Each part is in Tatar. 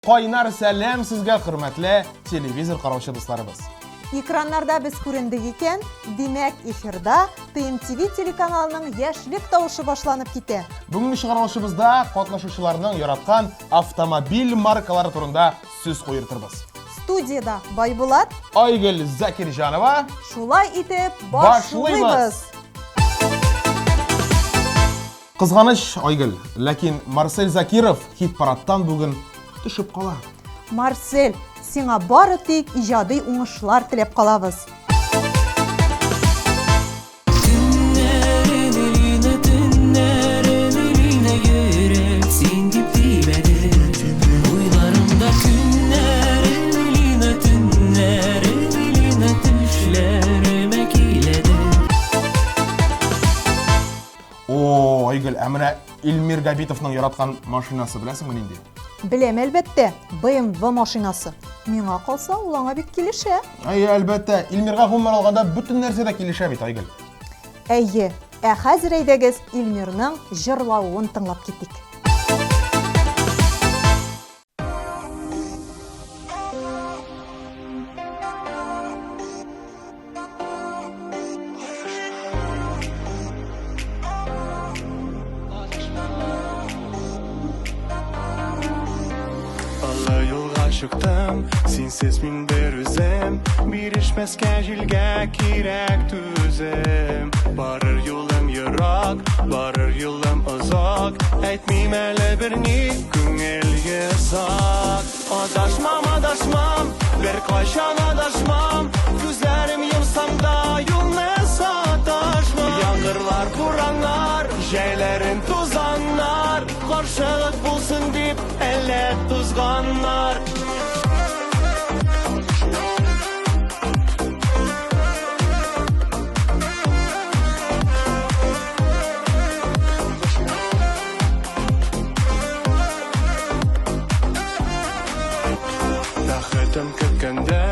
Кайнар сәлам сезгә, хөрмәтле телевизор караучы дусларыбыз. Экраннарда без күрендек икән, димәк, эфирда ТМТВ телеканалының Яшьлек тавышы башланып китә. Бүгенге чыгарылышыбызда катнашучыларның яраткан автомобиль маркалары турында сүз куертырбыз. Студиядә Байбулат, Айгөл Закирҗанова. Шулай итеп, башлыйбыз. Кызганыч, Айгөл, ләкин Марсель Закиров хит-парадтан бүген төшеп кала. Марсель, сиңа бары тик иҗади уңышлар теләп калабыз. О, Айгөл, ә менә Илмир Габитовның яраткан машинасы беләсеңме нинди? Беләм, әлбәттә, BMW машинасы. Миңа калса, ул аңа бик килешә. Әйе, әлбәттә, Илмирга гомумән алганда бөтен нәрсә дә килешә бит, Айгөл. Әйе, ә хәзер әйдәгез Илмирның җырлавын тыңлап китик. Олы юлга чыктым, синсез мин бер үзем. Бирешмәскә җилгә кирәк түзем. Барыр юлым ерак, барыр юлым озак. Әйтмим әле берни, күңел йозак. Адашмам, адашмам, беркайчан адашмам. Күзләрем йомсам да юлны саташмам. Яңгырлар, бураннар, җәйләрен тузаннар. Каршылык булсын дип, әллә тузганнар. Бәхетем көткәндә,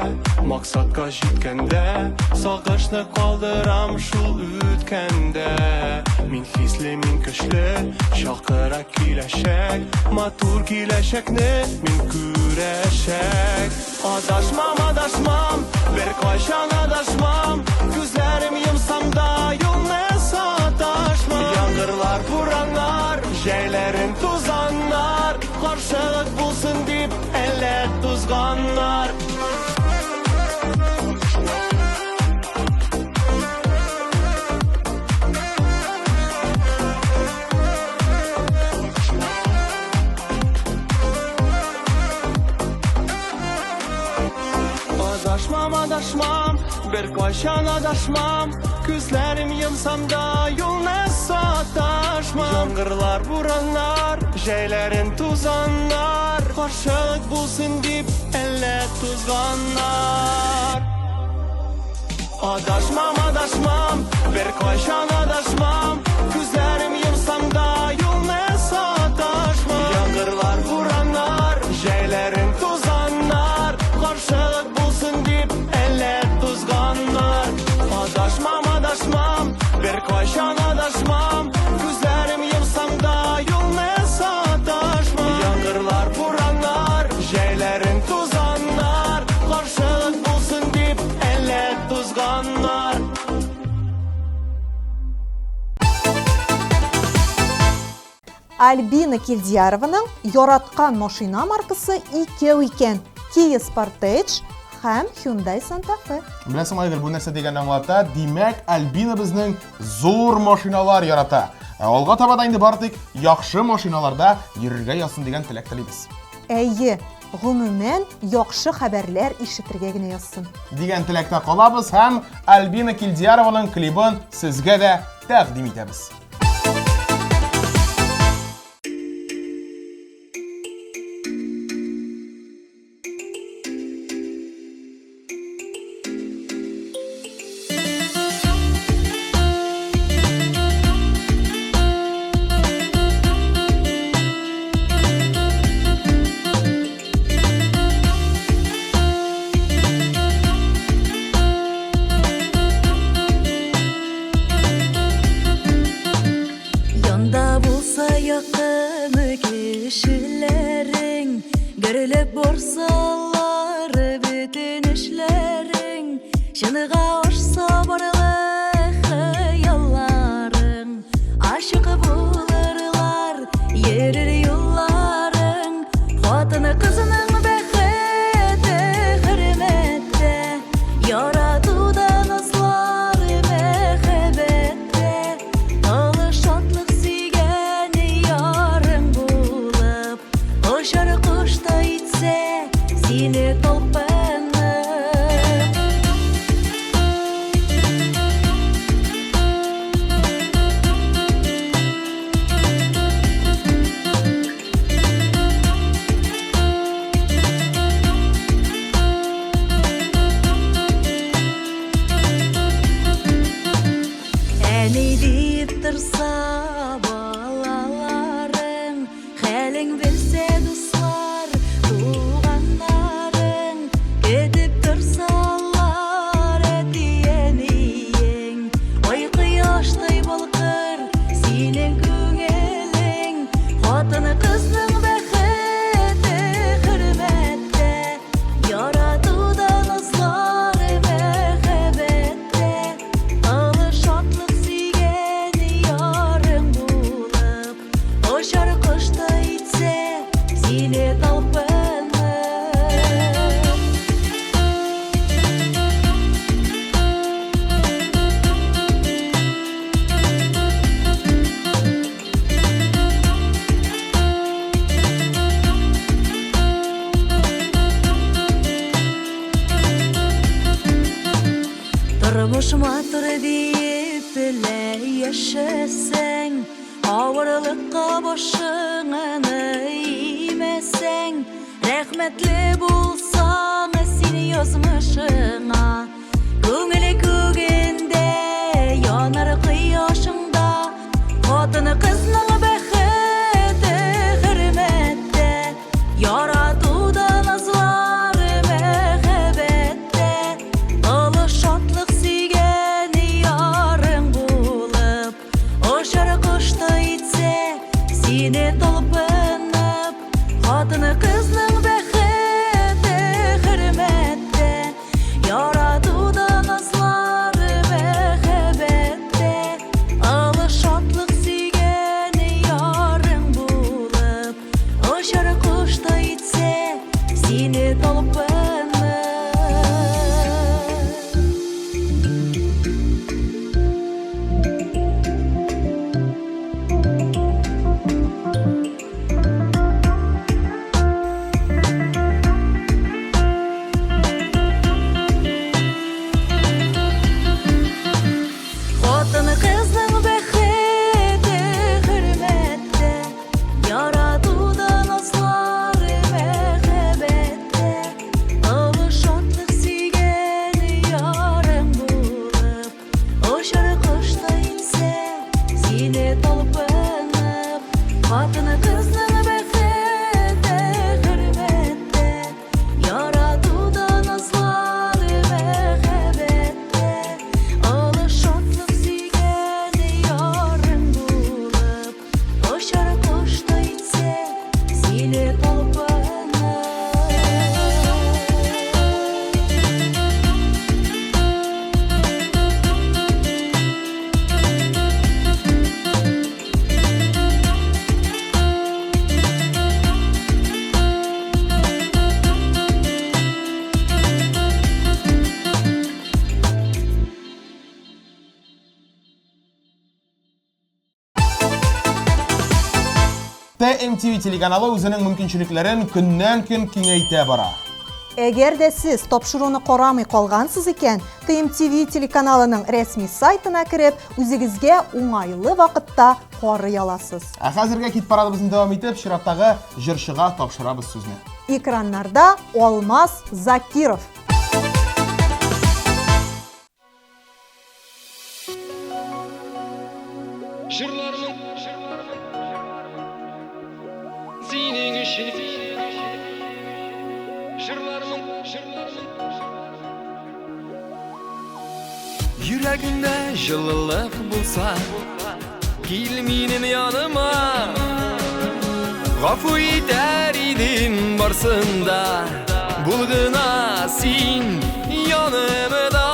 максатка җиткәндә, сагышны калдырам шул үткәндә. Мин хисле, мин көчле, чакыра киләчәк, матур киләчәкне мин күрәчәк. Адашмам, адашмам, беркайчан адашмам, күзләрем йомсам да юлны саташмам. Яңгырлар, бураннар, җәйләрен тузаннар, каршылык булсын дип әллә тузганнар. Адашмам, адашмам, беркайчан адашмам. Күзләрем йомсам да юлны саташмам. Яңгырлар, бураннар, җәйләрен тузаннар. Каршылык булсын дип әллә тузганнар. Адашмам, адашмам, беркайчан адашмам. Күзләрем йомсам да юлны саташмам. Яңгырлар, бураннар, җәйләрен тузаннар. Каршылык булсын дип әллә тузганнар. Адашмам, адашмам, беркайчан адашмам. Күзләрем йомсам да юлны саташмам. Яңгырлар, бураннар, җәйләрен тузаннар. Каршылык булсын дип әллә тузганнар. Альбина Кильдиярованың яраткан машина маркасы икәү икән. Kia Sportage һәм Hyundai Santa Fe. Беләсең, Айгөл, бу нәрсә дигәнне аңлата? Димәк, Альбина безнең зур машиналар ярата. Ә алга таба да инде бары тик яхшы машиналарда йөрергә язсын дигән теләк телибез. Әйе, гомумән, яхшы хәбәрләр ишетергә генә язсын. Дигән теләктә калабыз һәм Альбина Кильдиярованың клибын сезгә дә тәкъдим итәбез. Гөрләп барсалар бөтен эшләрең, Чынга ашса барлык хыялларың, Ачык булырлар йөрер юлларың. Хатын-кызның бәхете хөрмәттә, Яратуда назлар мәхәббәттә. Олы шатлык сөйгән ярың булып, Очар коштай итсә сине талпынып. Әни дип торса балаларың, Хәлең белсә дуслар, туганнарың, Көтеп торсалар әти-әниең. Ай кояштай балкыр синең күңелең, Хатын-кызның бәхете хөрмәттә, Яратуда назлар мәхәббәттә. Олы шатлык сөйгән ярың булып, Очар коштай итсә сине талпынып. Тормыш матур диеп телә яшәсәң, Авырлыкка башыңны имәсәң, Рәхмәтле булсаң син язмышыңа, Күңел күгендә янар кояшыңда. Хатын-кызның бәхете хөрмәттә, Яратуда назлар мәхәббәттә. Олы шатлык сөйгән ярың булып, Очар коштай итсә сине талпынып. Хатын-кызның бәхете хөрмәттә, Яратуда назлар мәхәббәттә. Олы шатлык сөйгән ярың булып, Очар коштай итсә сине талпынып. Хатын-кызның бәхете хөрмәттә, Яратуда назлар мәхәббәттә. Олы шатлык сөйгән ярың булып, Очар коштай итсә сине талпынып. Хатын-кызның бәхете хөрмәттә, Яратуда назлар мәхәббәттә. Олы шатлык сөйгән ярың булып, Очар коштай итсә сине талпынып. TMTV телеканалы үзенең мөмкинчелекләрен көннән-көн киңәйтә бара. Әгәр дә сез тапшыруны карамый калгансыз икән, TMTV телеканалының рәсми сайтына кереп, үзегезгә уңайлы вакытта карый аласыз. Ә хәзергә хит парадыбызны дәвам итеп, чираттагы җырчыга тапшырабыз сүзне. Экраннарда Алмаз Закиров. Җырларның синең өчен Җырларның Йөрәгеңдә җылылык булса, кил минем яныма. Гафу итәр идем. барсын да, бул гына син янымда.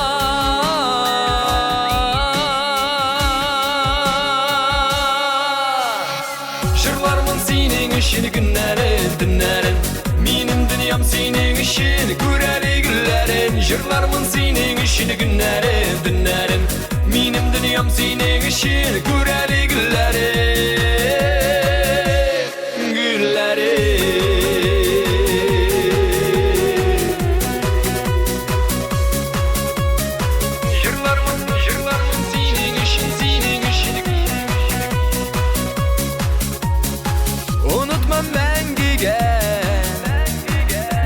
Җырлармын синең өчен көннәрен, төннәрен. Минем дөньям синең өчен, күр әле гөлләрен. Җырлармын синең өчен көннәрен, төннәрен. Минем дөньям синең өчен, күр әле гөлләрен, гөлләрен. Җырлармын, җырлармын синең өчен, синең өчен. Онытмам мәңгегә,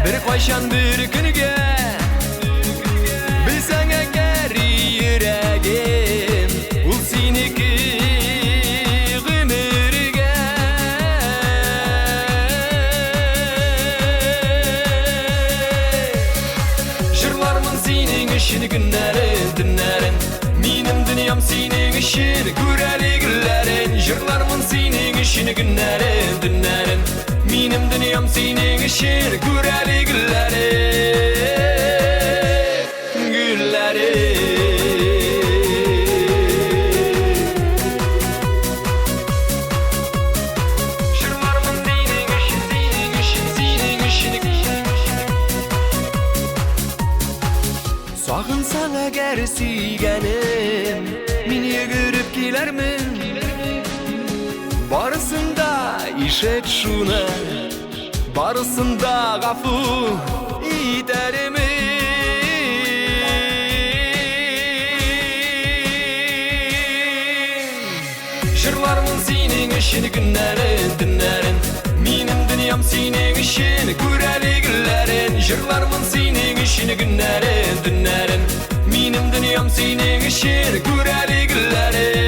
бер кайчан бер көнгә. Белсәң әгәр йөрәгем, ул синеке гомергә. Җырлармын синең өчен көннәрен, төннәрен. Минем дөньям синең өчен, күр әле гөлләрен. Җырлармын синең өчен көннәрен, төннәрен. Минем дөньям синең өчен, күр әле гөлләрен, гөлләрен. Җырлармын синең өчен, синең өчен, синең өчен. Сагынсаң әгәр сөйгәнем, мин йөгереп киләрмен. Барысын да ишет шуны, барысын да гафу итәрмен. Җырлармын синең өчен көннәрен, төннәрен. Минем дөньям синең өчен, күр әле гөлләрен. Җырлармын синең өчен көннәрен, төннәрен. Минем дөньям синең өчен, күр әле гөлләрен.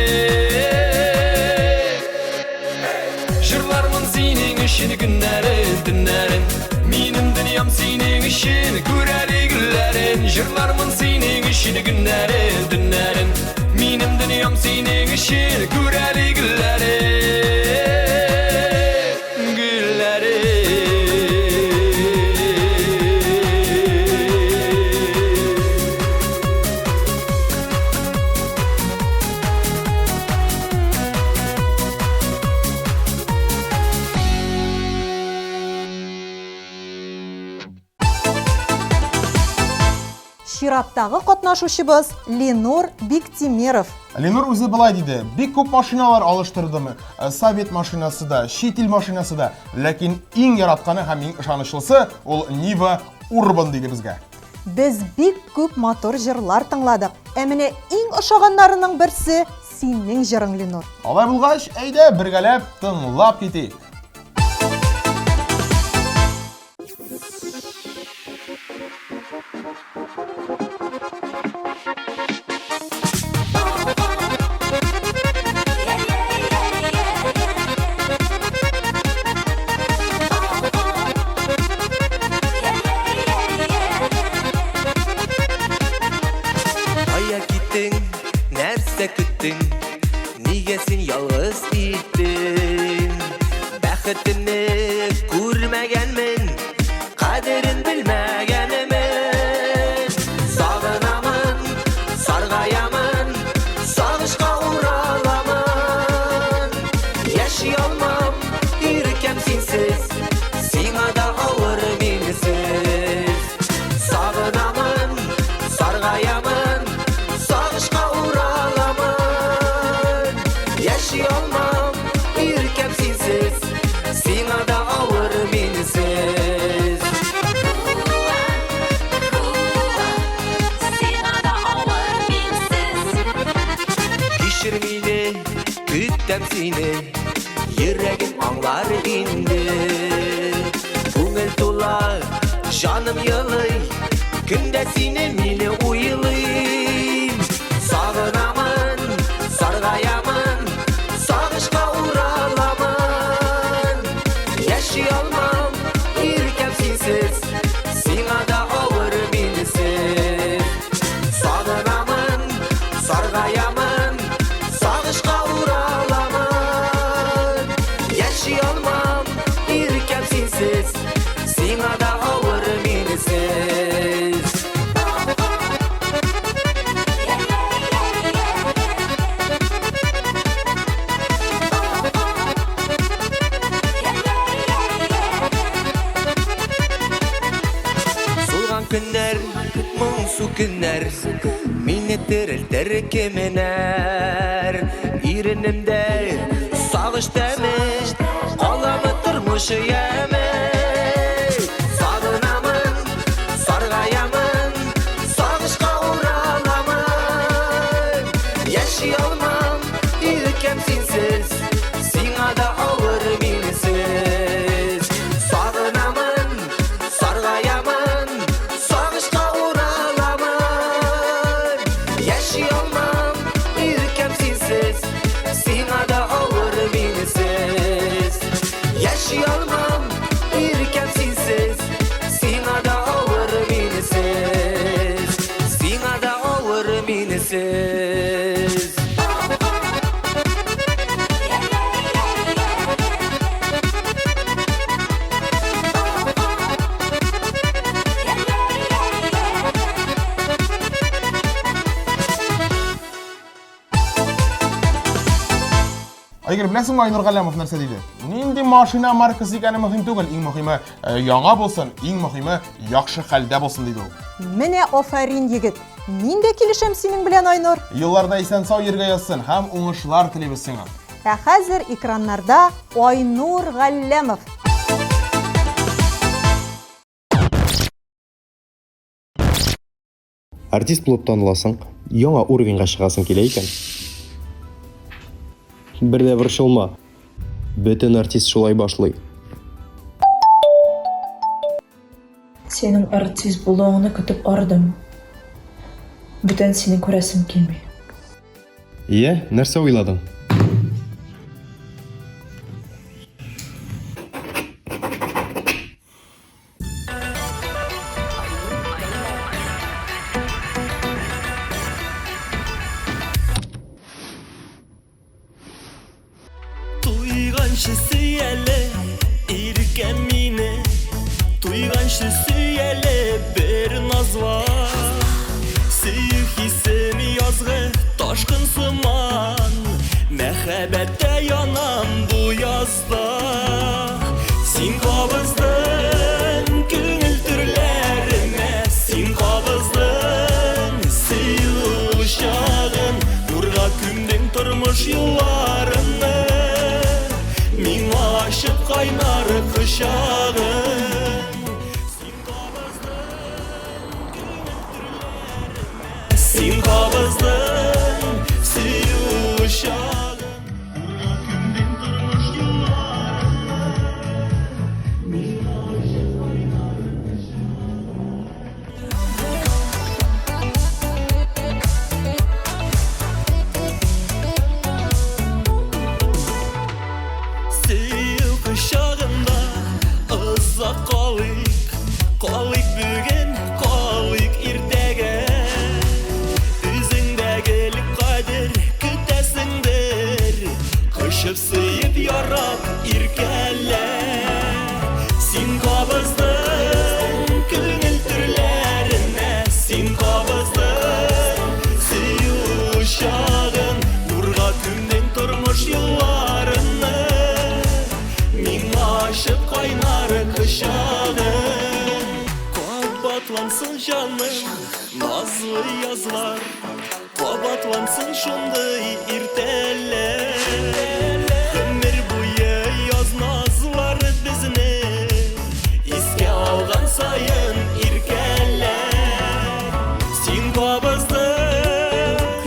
Җырлармын синең өчен көннәрен, төннәрен. Минем дөньям синең өчен, күр әле гөлләрен. Җырлармын синең өчен көннәрен, төннәрен. Минем дөньям синең өчен, күр әле гөлләрен, гөлләрен. Чираттагы катнашучыбыз Ленур Биктимиров. Ленур үзе болай диде: бик күп машиналар алыштырдым, совет машинасы да, чит ил машинасы да, ләкин иң яратканы һәм иң ышанычлысы ул Нива Урбан диде безгә. Без бик күп матур җырлар тыңладык. Ә менә иң ошаганнарының берсе синең җырың, Ленур. Алай булгач, әйдә бергәләп тыңлап китик. Кая киттең, нәрсә көттең? Нигә син ялгыз иттең? Бәхетемне күрмәгәнмен, кадерен белмәгәнмен. Сагынамын, саргаямын, сагышка ураламын. Яши алмам, иркәм синсез, сиңа да авыр минсез. Сагынамын, саргаямын, сагышка ураламын. Яши алмам, иркәм синсез, сиңа да авыр минсез. Сиңа да авыр минсез. Кичер мине, көтәм сине, йөрәгем аңлар инде. Күңел тула, җаным елый, көндә сине мине уйлыйм. Сагынамын, саргаямын, сагышка ураламын. Яши алмам, иркәм синсез, сиңа да авыр минсез. Сагынамын, саргаямын, сагышка ураламын. Яши алмам, иркәм синсез, сиңа көннәр, моңсу көннәр, Мине терелтер кемнәр? Иренемдә сагыш тәме, Каламы тормыш яме? Сагынамын, саргаямын, Сагышка ураламын. Яши алмам, иркәм синсез, Сиңа да авыр минсез. Сагынамын, саргаямын, Сагышка ураламын. Яши алмам, иркәм синсез, Сиңа да авыр минсез. Яши алмам, иркәм синсез, Сиңа да авыр минсез. Сиңа да авыр минсез. Айгөл, беләсеңме Айнур Галләмов нәрсә диде? Нинди машина маркасы икәне мөһим түгел, иң мөһиме э, яңа булсын, иң мөһиме яхшы хәлдә булсын диде ул. Менә афәрин, егет. Мин дә килешәм синең белән, Айнур. Юлларда исән-сау йөрергә язсын һәм уңышлар телибез сиңа. Ә хәзер экраннарда Айнур Галләмов. Артист булып таныласың, яңа уровеньга чыгасың килә икән. Бер дә борчылма. Бөтен артист шулай башлый. Синең артист булуыңны көтеп ардым. Бүтән сине күрәсем килми. Иә, нәрсә уйладың? Туйганчы сөй әле, иркәм мине. Туйганчы сөй әле бер назла. Сөю хисем язгы ташкын сыман. Мәхәббәттә янам бу язда. Син кабыздың күңел түрләремә, син кабыздың сөю учагын, нурга күмдең тормыш юлларымны. Миңа ачып кайнар кочагын. Син кабыздың күңел түрләремә, син кабыздың сөю учагын. Сөю кочагында озак калыйк, калыйк бүген, калыйк иртәгә. Үзеңдә гел кадер көтәсеңдер, кочып сөеп ярат иркәлә. Син кабыздың күңел түрләренә, син кабыздың сөю учагын, нурга күмдең тормыш юлларымны. Миңа ачып кайнар кочагын. Кабатлансын җаным, назлы язлар, кабатлансын шундый иртәләр. Гомер буе яз назлары безне искә алган саен иркәләр. Син кабыздың,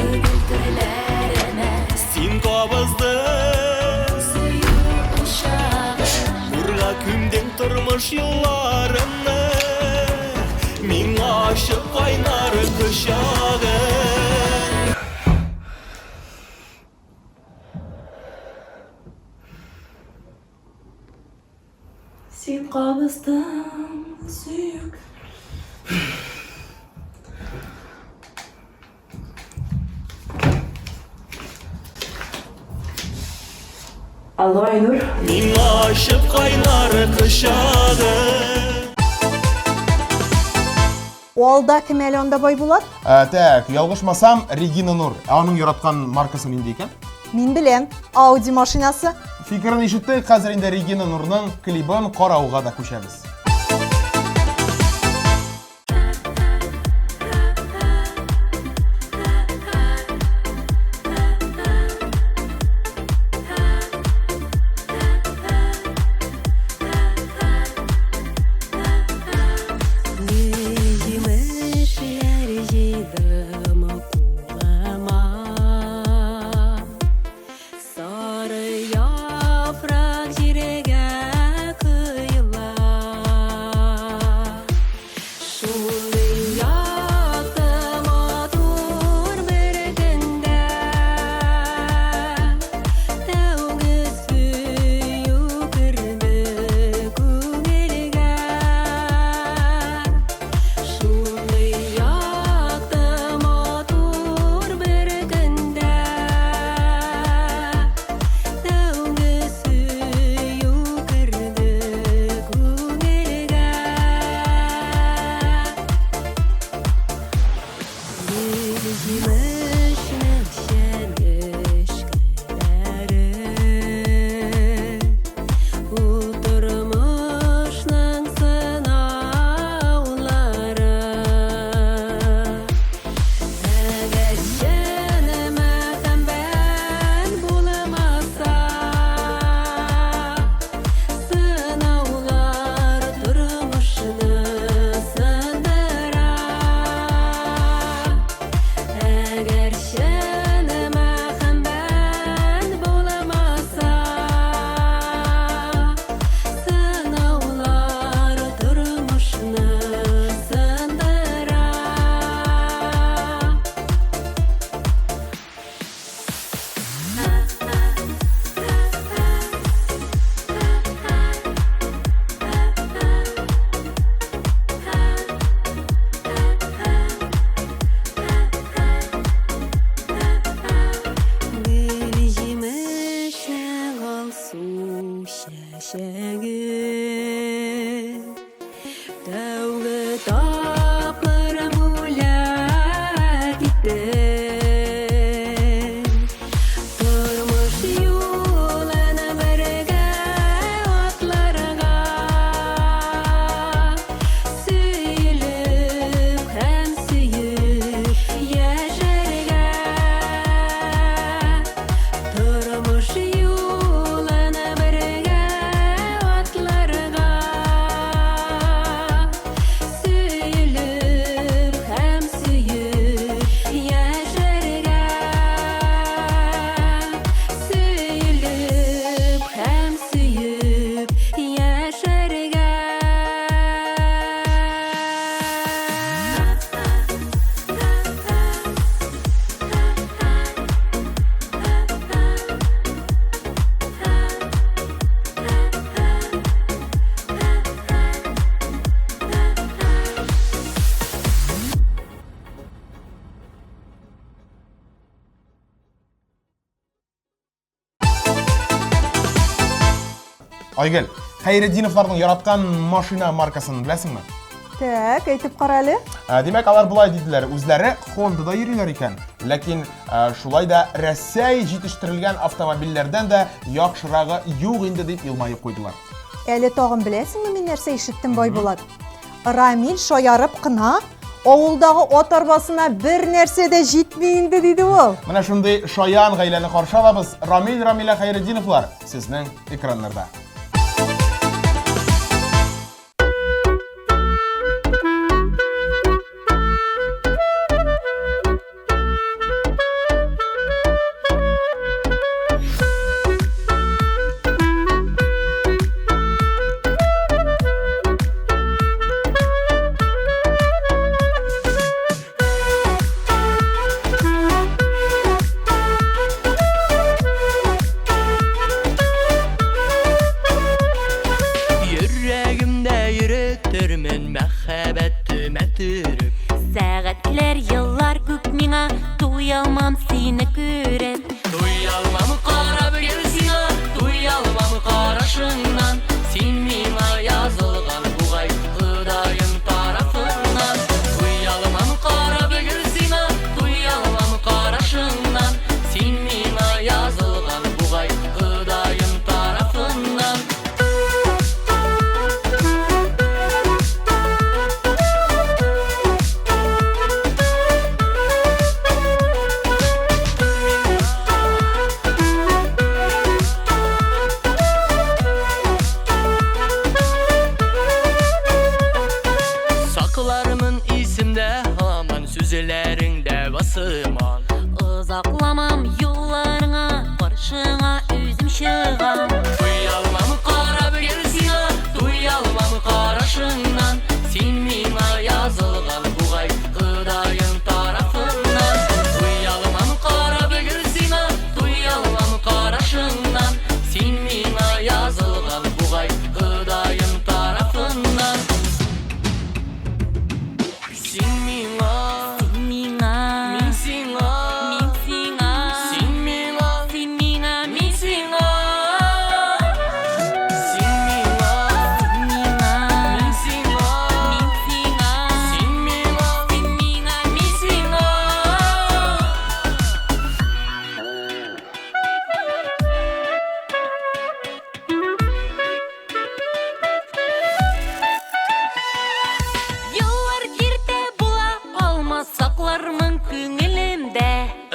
Күңел түрләренә, син кабыздың, сөю учагын. Нурга күмдең тормыш юлларымны, миңа ачып кайнар кочагын. Син кабыздың сөю. Алло, Айнур. Миңа ачып кайнар кочагын. Алда кем әле анда, Байбулат? Ә, так, ялгышмасам, Регина Нур. Ә аның яраткан маркасы нинди икән? Мин беләм, Audi машинасы. Фикерен ишеттек, хәзер инде Регина Нурның клибын карауга да күчәбез. Айгөл, Хәйретдиновларның яраткан машина маркасын беләсеңме? Так, әйтеп кара әле. Ә, димәк, алар болай диделәр, үзләре Honda-да йөриләр икән. Ләкин ә, шулай да Рәсәй җитештерелгән автомобильләрдән дә яхшырагы юк инде дип елмаеп куйдылар. Әле тагын беләсеңме, мин нәрсә ишеттем, Байбулат? Рамил шаярып кына, авылдагы ат арбасына бер нәрсә дә җитми инде, диде ул. Менә шундый шаян гаиләне каршы алабыз. Рамил, Рамилә Хәйретдиновлар сезнең экраннарда. Йөрәгемдә йөретермен мәхәббәтемә төреп. Сәгатьләр, еллар күп миңа, туялмам сине күреп. Туялмам карап гел сиңа, туялмам карашыңнан. Син миңа язылган бугай Ходаем тарафыннан. Туялмам карап гел сиңа, туялмам карашыңнан. Син миңа язылган бугай Ходаем тарафыннан. Саклармын исемдә һаман сүзләрең дәвасыман. Озакламам юлларыңа, каршыңа үзем чыгам. Туялмам карап гел сиңа, туялмам карашыңнан. Син миңа язылган бугай Ходаем тарафыннан. Туялмам карап гел сиңа, туялмам карашыңнан. Син миңа язылган бугай Ходаем тарафыннан. Син миңа, Син миңа, мин сиңа, мин сиңа, син миңа, син миңа, мин сиңа. Син миңа, Син миңа, мин сиңа, мин сиңа, син миңа, син миңа, мин сиңа. Еллар киртә була алмас, саклармын күңелемдә.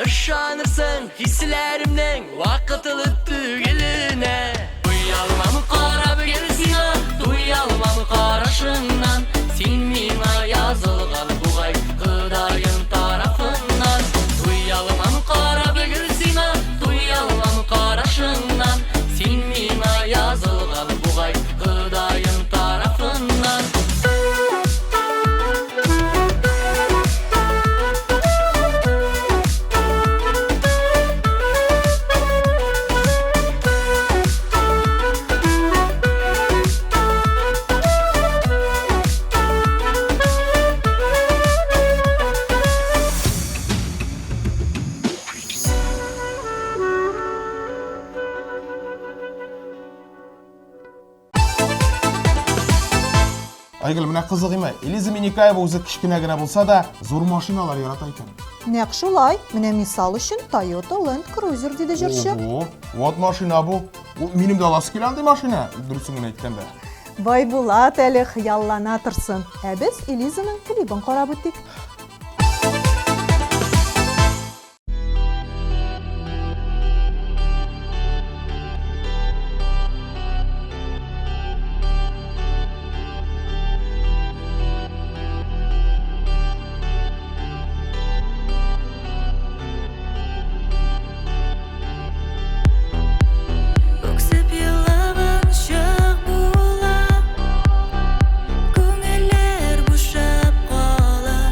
Ышанырсың хисләремнең вакытлы түгеленә. Туялмам карап гел сиңа, туялмам карашыңнан. Син миңа язылган бугай Ходаем тарафыннан. Туялмам карап гел сиңа, туялмам карашыңнан. Син миңа язылган бугай Ходаем тарафыннан. Айгөл, менә кызык име? Элиза Миникаева үзе кечкенә генә булса да, зур машиналар ярата икән. Нәкъ шулай. Менә мисал өчен Toyota Land Cruiser диде җырчы. Ого, вот машина бу. Ул минем дә аласы килә андый машина, дөресен генә әйткәндә. Байбулат әле хыяллана торсын. Ә без Элизаның клибын карап үтик. Үксеп елаган чак була, күңелләр бушап кала.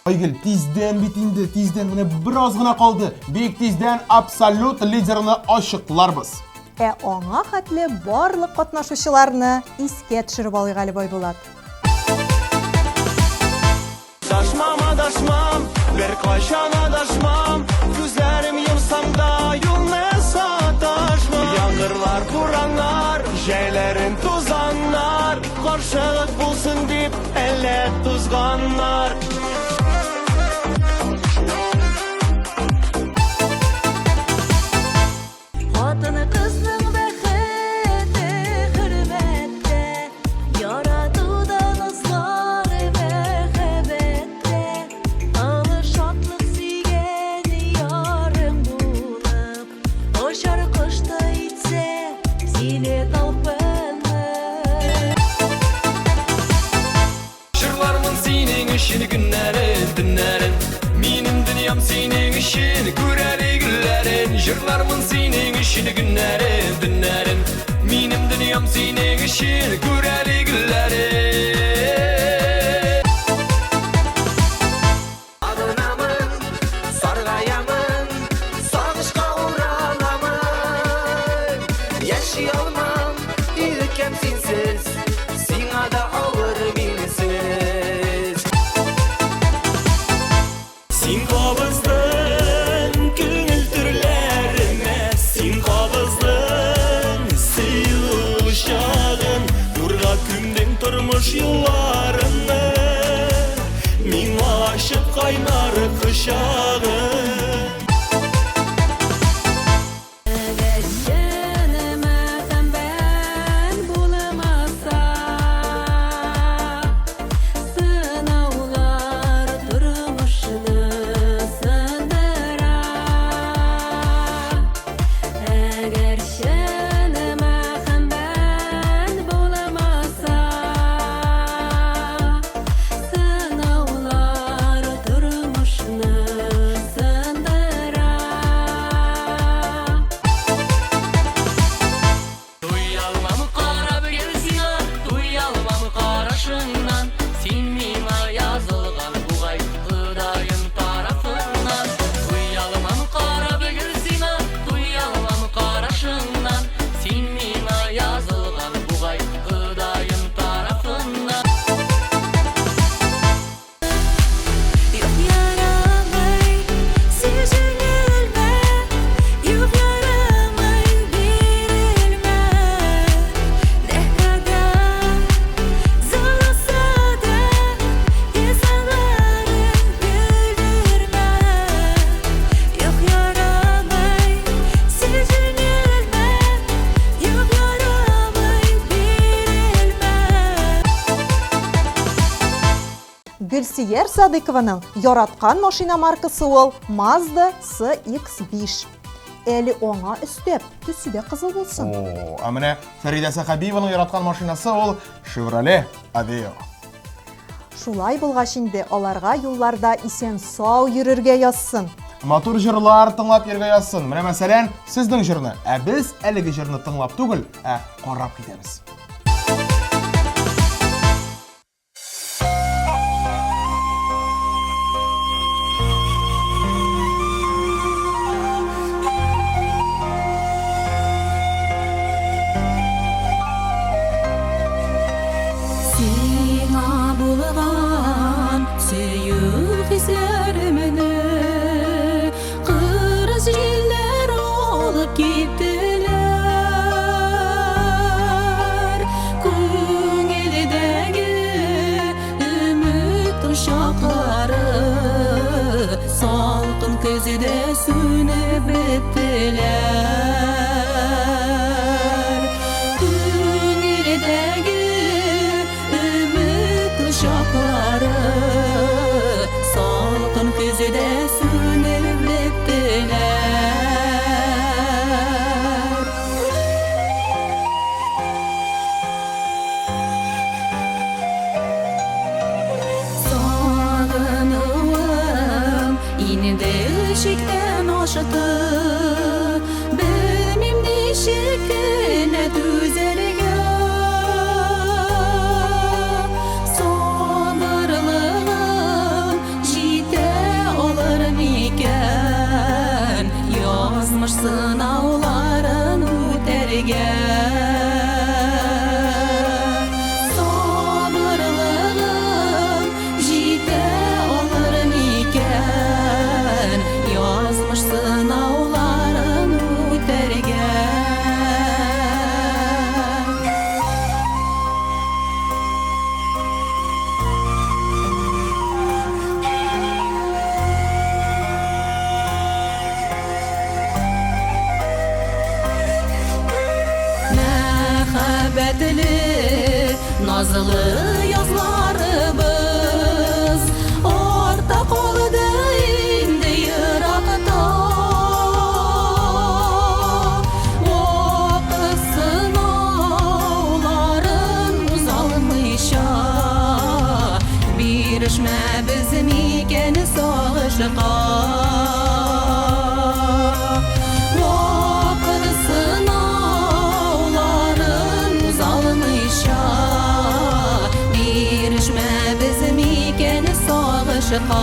Айгөл, тиздән бит инде, тиздән менә бераз гына калды. Бик тиздән абсолют лидерны ачыкларбыз. Ә аңа хәтле барлык катнашучыларны искә төшереп алыйк әле, Байбулат. Адашмам, адашмам, беркайчан адашмам, Күзләрем йомсам да юлны саташмам. Яңгырлар, бураннар, җәйләрен тузаннар, Каршылык булсын дип әллә тузганнар. Хатын-кызның бәхете хөрмәттә, яратуда назлар мәхәббәттә. Олы шатлык сөйгән ярың булып, очар коштай итсә сине талпынып. Җырлармын синең өчен көннәрен, төннәрен. Минем дөньям синең өчен, күр әле гөлләрен. Җырлармын синең өчен көннәрен, төннәрен. Минем дөньям синең өчен, күр әле гөлләрен. Сагынамын, саргаямын, сагышка ураламын. Яши алмам, иркәм синсез, сиңа да авыр минсез. Син кабыздың күңел түрләремә, син кабыздың сөю учагын, нурга күмдең тормыш юлларымны, миңа ачып кайнар кочагын. Әгәр чын мәхәббәт булмаса, сынаулар тормышны сындыра. Әгәр чын мәхәббәт булмаса, сынаулар тормышны сындыра. Туялмам карап гел сиңа, туялмам карашыңнан. Син миңа язылган бугай Ходаем тарафыннан. Туялмам карап гел сиңа, туялмам карашыңнан. Син миңа язылган бугай Ходаем тарафыннан. Юк ярамый, син җиңелмә, юк ярамый, бирелмә. Никадәр зур да insanların güldürme. Юк ярамый, син җиңелмә, юк ярамый, бирелмә. Гөлсияр Садыйкованың яраткан машина маркасы ул Mazda CX-5. Әле аңа өстәп, төсе дә кызыл булсын. О, ә менә Фәридә Сәхәбиеваның яраткан машинасы ул Chevrolet Aveo. Шулай булгач инде аларга юлларда исән-сау йөрергә язсын. Матур җырлар тыңлап йөрергә язсын. Менә мәсәлән, сезнең җырны. Ә без әлеге җырны тыңлап түгел, ә карап китәбез. Сиңа булган сөю хисләремне кырыс җилләр алып киттеләр. Күңелдәге өмет учаклары салкын көздә сүнеп беттеләр. Күңелдәге өмет учаклары салкын көздә сүнеп беттеләр. Сагынуым инде чиктән ашты. Рәхмәтле назлы язларыбыз Артта калды инде еракта. Вакыт сынауларын узалмыйча, Бирешмәбез микән сагышка? Вакыт сынауларын узалмыйча, Бирешмәбез микән сагышка?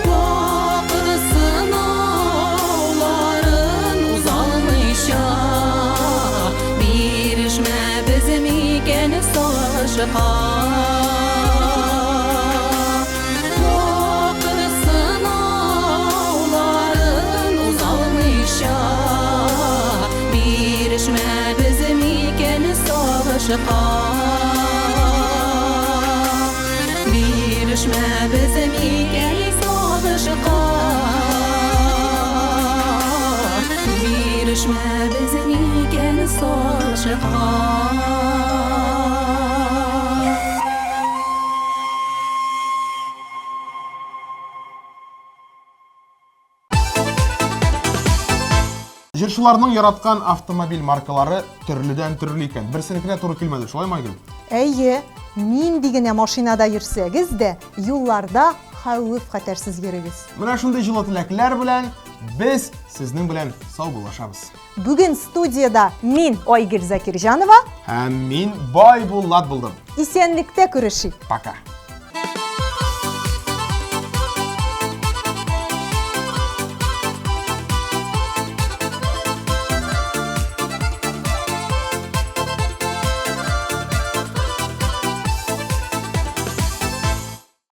Вакыт сынауларын узалмыйча, Бирешмәбез микән сагышка? Вакыт сынауларын узалмыйча, Бирешмәбез микән сагышка? Бирешмәбез микән сагышка? Бирешмәбез микән сагышка? Җырчыларның яраткан автомобиль маркалары төрледән төрле икән. Берсенекенә туры килмәде, шулаймы, Айгөл? Әйе, нинди генә машинада йөрсәгез дә, юлларда хәвеф-хәтәрсез йөрегез. Менә шундый җылы теләкләр белән без сезнең белән саубуллашабыз. Бүген студиядә мин, Айгөл Закирҗанова. Һәм мин Байбулат булдым. Исәнлектә күрешик. Пока.